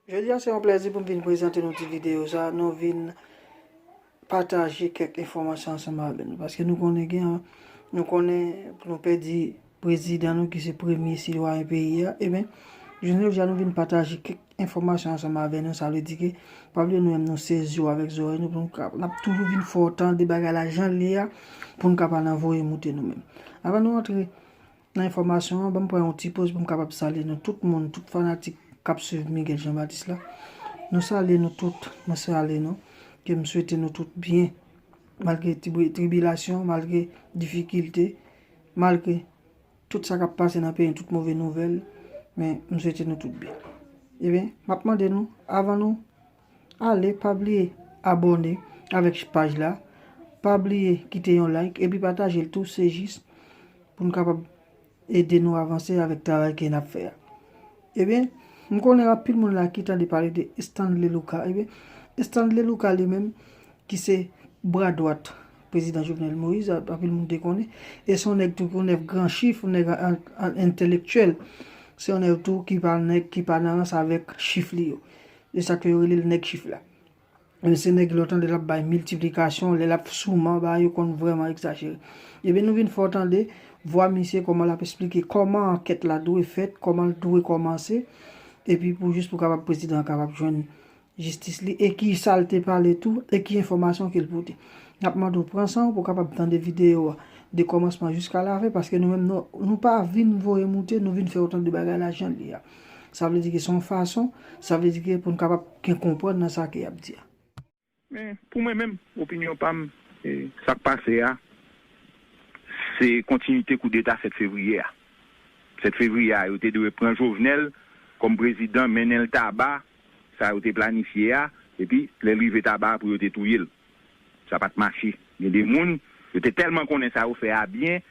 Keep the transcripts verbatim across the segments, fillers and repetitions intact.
Jodi a se yon plèzi pou m vin prezante nou ti videyo sa, nou vin pataje kèk enfòmasyon ansanm avè nou, paske nou konnen gen, nou konnen pou nou pèdi prezidan nou ki se premye sitwayen peyi a, ebyen, jounen jodi a nou vin pataje kèk enfòmasyon ansanm avè nou, sa vle di ke, pa bliye nou menm nou se zye avèk zòrèy nou, pou nou ka, n ap toujou vin fè w tande bagay la jan l ye a, pou nou ka pa nan voye moute nou menm. Avan nou antre nan enfòmasyon an, ban m pran yon ti poz pou m kapab salye nou tout moun, tout fanatik k ap swiv Miguel Jean Baptiste la. Nou salye nou tout, mwen salye nou, ke m swete nou tout byen, malgre tribwi-, tribilasyon, malgre difikilte, malgre tout sa k ap pase nan peyi, tout move nouvèl, men m swete nou tout byen. Ebyen, m ap mande nou, avan nou ale, pa bliye abòne avèk paj la, pa bliye kite yon like, epi pataje l tou, se jis pou n kapab ede nou avanse avèk travay ke n ap fè a. Ebyen, m konnen anpil moun la ki tande pale de Stanley Lucas. Ebyen, Stanley Lucas li menm, ki se bra dwat prezidan Jovenel Moïse, anpil moun te konnen, e se yon nèg tou ki yon nèg gran chif, yon nèg an, an, entelektyèl. Se yon nèg tou ki pa nèg ki pa nan rans avèk chif li yo. E sa ke yo rele l nèg chif la. E se nèg lè w tande l ap bay miltiplikasyon, lè l ap souman bagay yo konn vrèman egzajere. Ebyen, nou vin fè w tande vwa misye, kòman l ap esplike kòman ankèt la dwe fèt, kòman l dwe kòmanse, epi pou jis pou kapab prezidan an kapab jwenn jistis li, e ki sa l te pale tou, e ki enfòmasyon ke l pote. N ap mande w pran san w pou w kapab tande videyo a de kòmansman jiska lafen, paske nou menm nou, nou pa vin voye moute, nou vin fè w tande bagay la jan l ye a. Sa vle di ke se yon fason, sa vle di ke pou n kapab gen konprann nan sa ke y ap di a. Men, pou mwen menm, opinyon pa m, e, sa k pase a, se kontinite koudeta sèt fevriye a. Sèt fevriye a, yo te dwe pran Jovenel kòm prezidan, mennen l Taba, sa yo te planifye a, epi lè l rive Taba pou yo te touye l. Sa pa t mache. Gen de moun, yo te tèlman konnen sa yo fè a byen,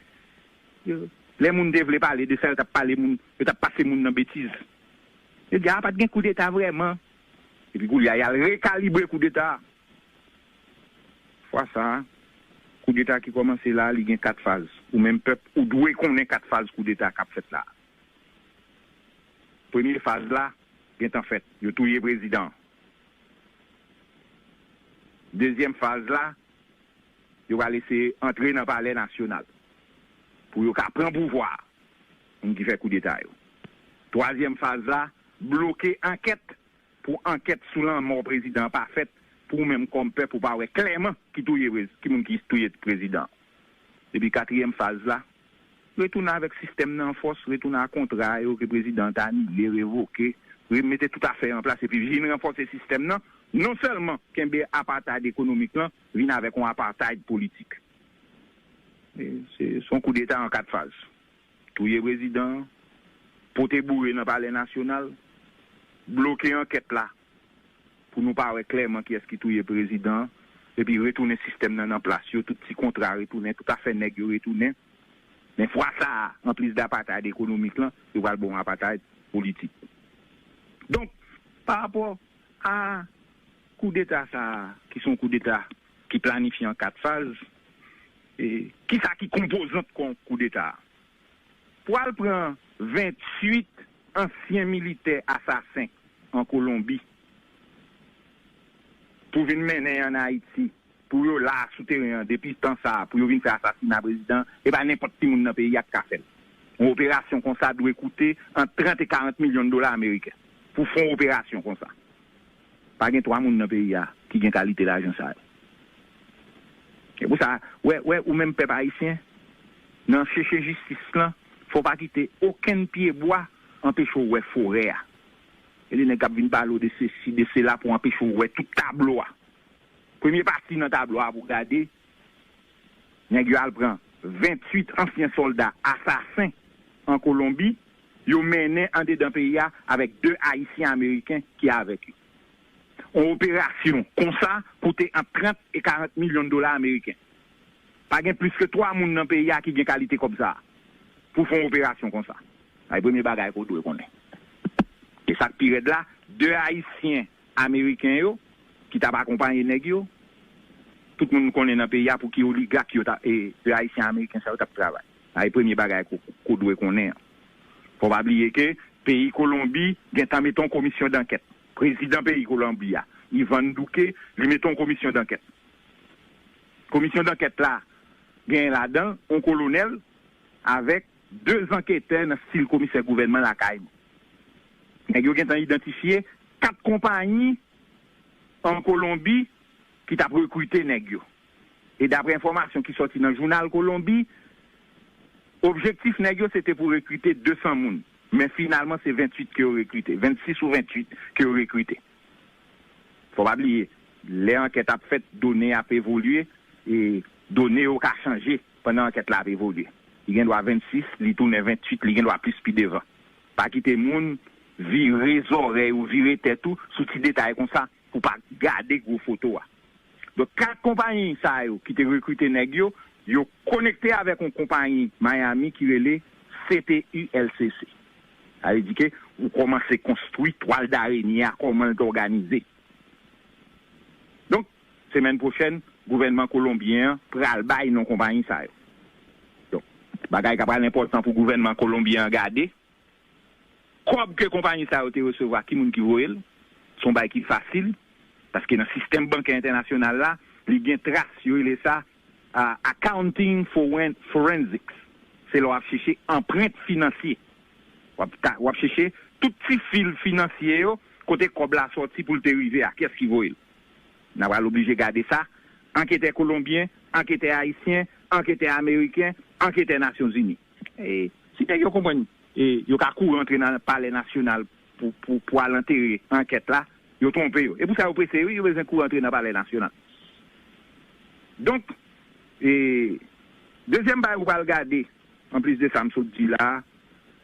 yo, lè moun te vle pale de sa, yo t ap pale moun, yo t ap pase moun nan betiz. Yo di, "A, pa t gen koudeta vrèman." Epi koulye a, y al rekalibre koudeta a. Fwa sa a, koudeta ki kòmanse la, li gen kat faz. Ou menm pèp, ou dwe konnen kat faz koudeta k ap fèt la. Premye faz la, gentan fèt. Yo touye prezidan an. Dezyèm faz la, yo pral eseye antre nan Palè Nasyonal pou yo ka pran pouvwa a, moun ki fè koudeta yo. Twazyèm faz la, bloke ankèt pou ankèt sou lanmò prezidan an pa fèt, pou ou menm kòm pèp ou pa wè klèman ki touye prez-, ki moun ki touye prezidan an. Epi katriyèm faz la, retounen avèk sistèm nan an fòs, retounen a kontra yo ke prezidan an te anile, revoke, remete tout afè an plas epi vin ranfòse sistèm nan, non sèlman kenbe apartheid ekonomik lan, vin avèk yon apartheid politik. E se, se yon koudeta an kat faz. Touye prezidan an, pote boure nan Palè Nasyonal, bloke ankèt la pou nou pa wè klèman kiyès ki touye prezidan an, epi retounen sistèm nan nan plas yo, tout ti kontra retounen, tout afè nèg yo retounen. Men fwa sa a, anplis de apartheid ekonomik lan, yo pral ba w yon apartheid politik. Donk, pa rapò a koudeta sa a, ki se yon koudeta ki planifye an kat faz, e, kisa ki konpozant kon-, koudeta a? Pral pran venntuit ansyen militè asasen an Kolonbi pou vin mennen ann Ayiti, pou yo la sou teren an depi tan sa a, pou yo vin fè asasina prezidan, e pa nenpòt ki moun nan peyi a k ka fè l. Yon operasyon konsa dwe koute ant trant e karant milyon dola ameriken pou fè yon operasyon konsa. Pa gen twa moun nan peyi a ki gen kalite lajan sa yo. Se pou sa, wè, wè, ou menm pèp ayisyen, nan cheche jistis lan, fò w pa kite okenn pye bwa anpeche w wè forè a. Gen de nèg k ap vin pale w de sesi, de sela pou anpeche w wè tout tablo a. Premye pati nan tablo a pou gade, nèg yo al pran venntuit ansyen sòlda asasen an Kolonbi, yo mennen andedan peyi a avèk de Ayisyen Ameriken ki avèk yo. Yon operasyon konsa koute ant trant e karant milyon dola ameriken. Pa gen plis ke twa moun nan peyi a ki gen kalite kòb sa a pou fè yon operasyon konsa. Sa se premye bagay ke w dwe konnen. E sa k pi rèd la, de Ayisyen Ameriken yo ki t ap akonpaye nèg yo, tout moun konnen nan peyi a pou ki oligak yo ta, e, de Ayisyen Ameriken sa yo t ap travay. Sa se premye bagay ke w, ke w dwe konnen an. Fò w pa bliye ke peyi Kolonbi gentan mete yon komisyon dankèt. prezidan peyi Kolonbi a, Iván Duque, li mete yon komisyon dankèt. Komisyon dankèt la genyen ladan yon kolonèl avèk de anketè nan stil komisè gouvènman lakay nou. Nèg yo gentan idantifye kat konpayi an Kolonbi ki t ap rekrite nèg yo. E daprè enfòmasyon ki sòti nan jounal Kolonbi, objektif nèg yo se te pou rekrite de san moun. Men finalman, se venntuit ke yo rekrite, vennsis ou venntuit ke yo rekrite. Fò pa bliye, lè ankèt ap fèt, done ap evolye, e done yo ka chanje pandan ankèt la ap evolye. Li gen dwa vennsis, li tounen venntuit, li gen dwa plis pi devan. Pa kite moun vire zòrèy ou vire tèt ou sou ti detay konsa pou pa gade gwo foto a. Donk, kat konpayi sa yo ki te rekrite nèg yo, yo konekte avèk yon konpayi Miami ki rele C T U L C C. Sa vle di ke ou kòmanse konstwi twal darenie a, kòman l t òganize. Donk, semèn pwochèn, gouvènman kolonbyen an pral bay non konpayi sa yo. Donk, bagay k ap pral enpòtan pou gouvènman kolonbyen an gade, kòb ke konpayi sa yo te resevwa, ki moun ki voye l? Se yon bagay ki fasil, paske nan sistèm bankè entènasyonal la, li gen tras, yo rele sa, ah, accounting foren- forensics. Se lè w ap chèche anprent finansye. W ap, ta- w ap chèche tout ti fil finansye yo, kote kòb la sòti pou l te rive a, kiyès ki voye l. N a pral oblije gade sa. Anketè kolonbyen, anketè ayisyen, anketè ameriken, anketè Nasyonzini. E, si nèg yo konprann, e, yo ka kouri antre nan Palè Nasyonal pou, pou, pou al antere ankèt la, yo twonpe yo. E pou sa yo prese, wi, yo bezwen kouri antre nan Palè Nasyonal. Donk, e, dezyèm bagay ou pral gade, anplis de sa m sot di la,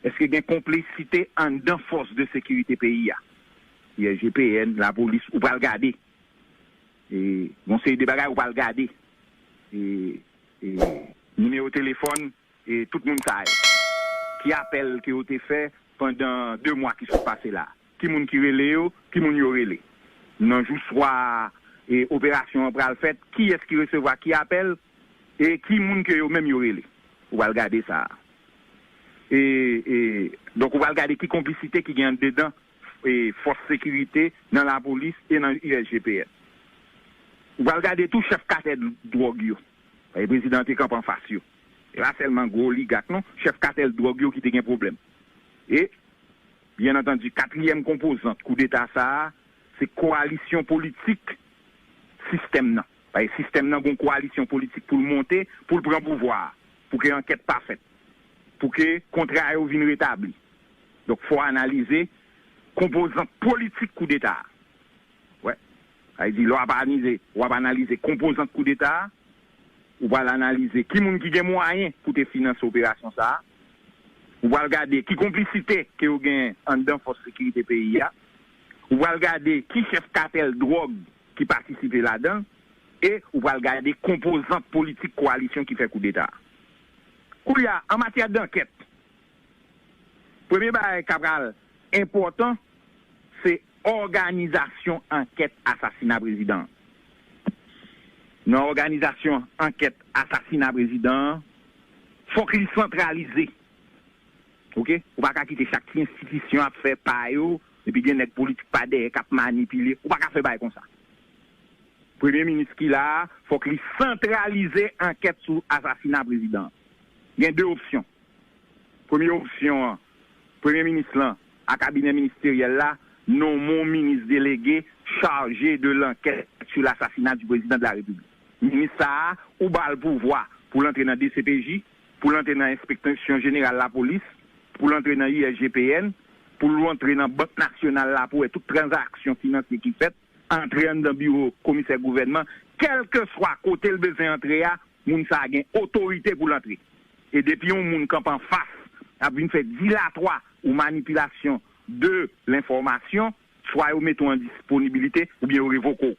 èske gen konplisite anndan fòs de sekirite peyi a? I S G P N, lapolis, ou pral gade. E, yon seri de bagay ou pral gade. E, e, nimewo telefòn, e, tout moun sa yo. Ki apèl ke yo te fè pandan de mwa ki sot pase la? Ki moun ki rele yo? Ki moun yo rele? Nan jou swa, e, operasyon an pral fèt, kiyès ki resevwa ki apèl? E ki moun ke yo menm yo rele? Ou pral gade sa. E, e, donk, ou pral gade ki konplisite ki gen anndedan, e, fòs sekirite, nan lapolis e nan I S G P N. Ou pral gade tou chèf katèl dwòg yo. E prezidan an te kanpe anfas yo. E pa sèlman gwo oligak, non, chèf katèl dwòg yo ki te gen pwoblèm. E, byen antandi, katriyèm konpozant koudeta sa a, se kowalisyon politik sistèm nan. Paske sistèm nan gon kowalisyon politik pou l monte, pou l pran pouvwa a, pou ke ankèt pa fèt, pou ke kontra yo vin retabli. Donk, fò analize konpozant politik koudeta a. Wè. Sa vle di, lè w ap analize, w ap analize konpozant koudeta a, ou pral analize ki moun ki gen mwayen pou te finanse operasyon sa a, ou pral gade ki konplisite ke yo gen anndan fòs sekirite peyi a, ou pral gade ki chèf katèl dwòg ki patisipe ladan, e ou pral gade konpozant politik kowalisyon ki fè koudeta a. Koulye a, an matyè dankèt, premye bagay k ap pral enpòtan, se òganizasyon ankèt asasina prezidan an. Nan òganizasyon ankèt asasina prezidan an, fòk li santralize. Oke? Ou pa ka kite chak ti enstitisyon ap fè pa yo, epi gen nèg politik pa dèyè k ap manipile. Ou pa ka fè bagay konsa. Premye minis ki la a, fòk li santralize ankèt sou asasina prezidan an. Gen de opsyon. Premye opsyon an, premye minis lan a kabinè ministeryèl la nonmen yon minis delege chargé de l'enquête sur l'assassinat du président de la République. Minis sa a, ou ba l pouvwa pou l antre nan D C P J, pou l antre nan Enspeksyon Jeneral Lapolis, pou l antre nan I S G P N, pou l antre nan Bank Nasyonal la pou wè tout tranzaksyon finansye ki fèt, antre anndan biwo komisè gouvènman, kèlkeswa kote l bezwen antre a, moun sa a gen otorite pou l antre. E depi yon moun kanpe anfas ap vin fè dilatwa ou manipilasyon de lenfòmasyon, swa yo mete w an disponibilite oubyen yo revoke w.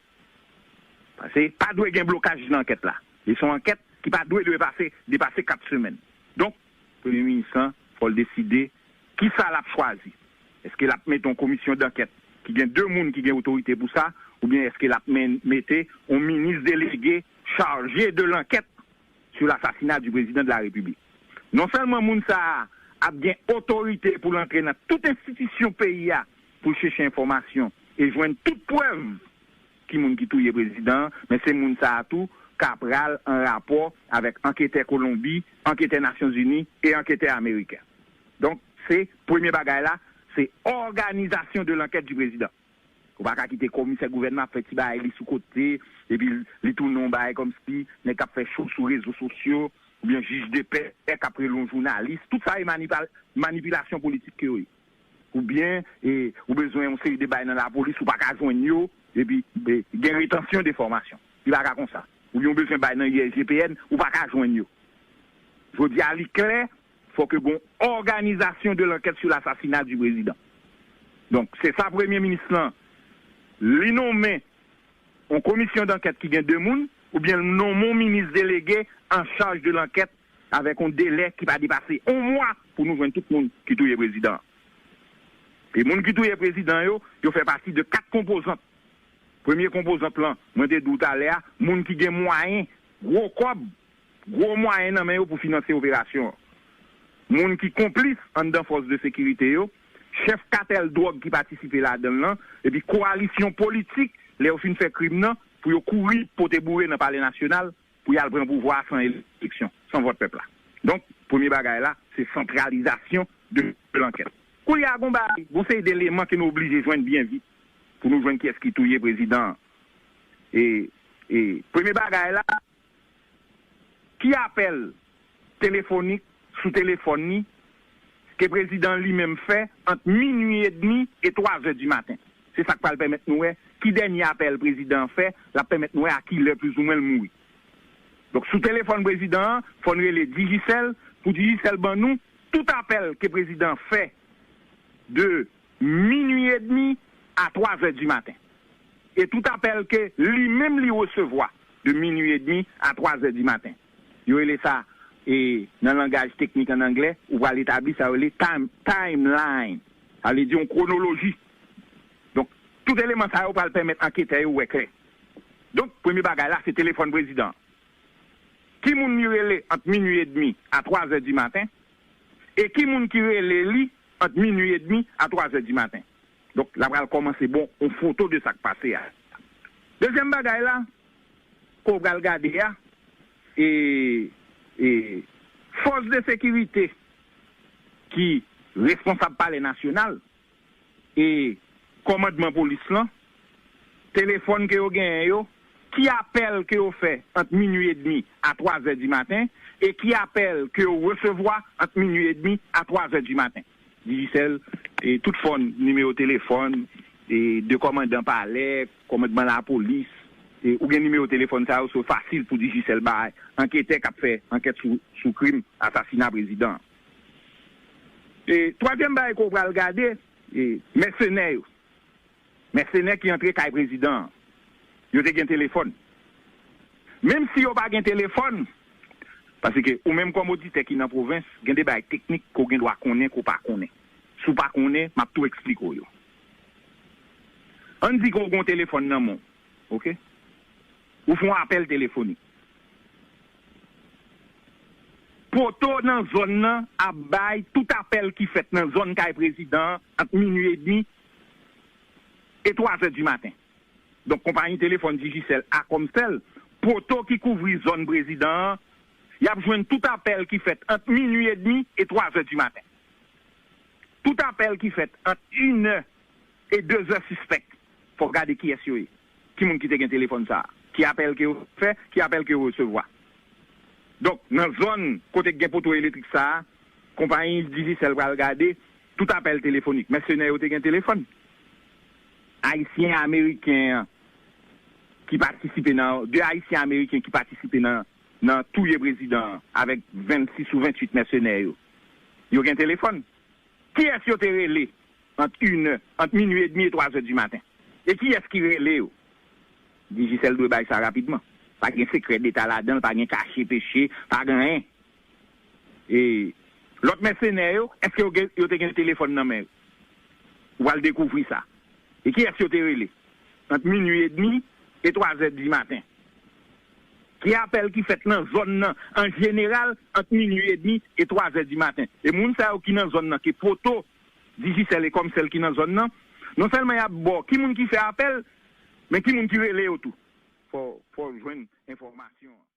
Paske pa dwe gen blokaj nan ankèt la. E se yon ankèt ki pa dwe dwe pase, depase kat semèn. Donk, premye minis lan, fò l deside kisa l ap chwazi. Èske l ap mete yon komisyon dankèt ki gen de moun ki gen otorite pou sa, oubyen èske l ap men- mete yon minis delege chargé de l'enquête sur l'assassinat du président de la République? Non sèlman moun sa a ap gen otorite pou l antre nan tout enstitisyon peyi a pou l chèche enfòmasyon e jwenn tout prèv ki moun ki touye prezidan an, men se moun sa a tou ka pral an rapò avèk anketè Kolonbi, anketè Nasyonzini e anketè ameriken. Donk, se premye bagay la, se organisation de l'enquête du président. Ou pa ka kite komisè gouvènman ap fè ti bagay li sou kote, epi li tounen yon bagay kòmsi nèg k ap fè cho sou rezo sosyo, oubyen jij de pè k ap rele yon jounalis. Tout sa e manipa- manipilasyon politik ke yo ye. Oubyen e, ou bezwen yon seri de bagay nan lapolis, ou pa ka jwenn yo, epi e, gen retansyon de fòmasyon. Li pa ka konsa. Oubyen ou bezwen bagay nan I S G P N, ou pa ka jwenn yo. Jodi a, li klè, fò ke gon organisation de l'enquête sur l'assassinat du président. Donk, se sa premye minis lan, li nonmen yon komisyon dankèt ki gen de moun, oubyen l nonmen yon minis delege an chaj de lankèt avèk yon delè ki pa depase yon mwa pou nou jwenn tout moun ki touye prezidan an. E moun ki touye prezidan yo, yo fè pati de kat konpozant. Premye konpozant lan, mwen te di w talè a, moun ki gen mwayen, gwo kòb, gwo mwayen nan men yo pou finanse operasyon an. Moun ki konplis anndan fòs de sekirite yo, chèf katèl dwòg ki patisipe ladan l lan, epi kowalisyon politik, lè yo fin fè krim nan, pou yo kouri pote boure nan Palè Nasyonal, pou y al pran pouvwa a san eleksyon, san vòt pèp la. Donk, premye bagay la, se santralizasyon de lankèt. Kounye a, gon bagay, gon seri de eleman ke nou oblije jwenn byen vit pou nou jwenn kiyès ki touye prezidan an. E, e premye bagay la, ki apèl telefonik sou telefòn li ke prezidan an li menm fè ant minui edmi e twazè di maten? Se sa k pral pèmèt nou wè ki dènye apèl prezidan an fè, l ap pèmèt nou wè a ki lè plizoumwen l mouri. Donk, sou telefòn prezidan an, fò n rele Digicel pou Digicel ban nou tout apèl ke prezidan an fè de minui edmi a twazè di maten. E tout apèl ke li menm li resevwa de minui edmi a twazè di maten. Yo rele sa, e, nan langaj teknik ann anglè, ou pral etabli sa yo rele time, timeline. Sa vle di yon kwonoloji. Donk, tout eleman sa yo pral pèmèt anketè yo wè klè. Donk, premye bagay la, se telefòn prezidan an. Ki moun li rele ant minui edmi a twazè di maten? E ki moun ki rele li ant minui edmi a twazè di maten? Donk, l ap pral kòmanse bon yon foto de sa k pase a. Dezyèm bagay la, ke w pral gade a, e, e fòs de sekirite ki responsab Palè Nasyonal e kòmandman polis lan, telefòn ke yo genyen yo, ki apèl ke yo fè ant minui edmi a twazè di maten, e ki apèl ke yo resevwa ant minui edmi a twazè di maten. Digicel, e tout fòn, nimewo telefòn, e de kòmandan palè, kòmandman lapolis, e ou gen nimewo telefòn sa yo, se fasil pou Digicel bay anketè k ap fè ankèt sou, sou krim asasina prezidan an. E twazyèm bagay ke w pral gade, e mèsenè yo. Mèsenè ki antre kay prezidan an, yo te gen telefòn. Menm si yo pa gen telefòn, paske ou menm kòm oditè ki nan pwovens, gen de bagay teknik ke w gen dwa konnen ke w pa konnen. Si w pa konnen, m ap tou eksplike w yo. Ann di ke w gen yon telefòn nan men w, oke? Ou fè yon apèl telefonik. Poto nan zòn nan ap bay tout apèl ki fèt nan zòn kay prezidan an ant minui edmi e twazè di maten. Donk, konpayi telefòn Digicel a Comcel, poto ki kouvri zòn prezidan an, y ap jwenn tout apèl ki fèt ant minui edmi e twazè di maten. Tout apèl ki fèt ant inè e dezè sispèk, fò w gade kiyès yo ye. Ki moun ki te gen telefòn sa a? Ki apèl ke yo fè? Ki apèl ke yo resevwa? Donk, nan zòn kote k gen poto elektrik sa a, konpayi Digicel pral gade tout apèl telefonik. Mèsenè yo te gen telefòn. Ayisyen ameriken an ki patisipe nan, de Ayisyen ameriken ki patisipe nan, nan touye prezidan an avèk vennsis ou venntuit mèsenè yo, yo gen telefòn. Kiyès yo te rele ant inè, ant minui edmi e twazè di maten? E kiyès ki rele yo? Digicel dwe bay sa rapidman. Pa gen sekrè deta ladan l, pa gen kache peche, pa gen anyen. E lòt mèsenè yo, èske yo gen, yo te gen telefòn nan men yo? Ou pral dekouvri sa. E kiyès yo te rele ant minui edmi e twazè di maten? Ki apèl ki fèt nan zòn nan an jeneral ant minui edmi e twazè di maten? E moun sa yo ki nan zòn nan, ke poto Digicel e Comcel ki nan zòn nan, Non sèlman y ap ba w ki moun ki fè apèl, men ki moun ki rele yo tou. Fò, fò w jwenn enfòmasyon an.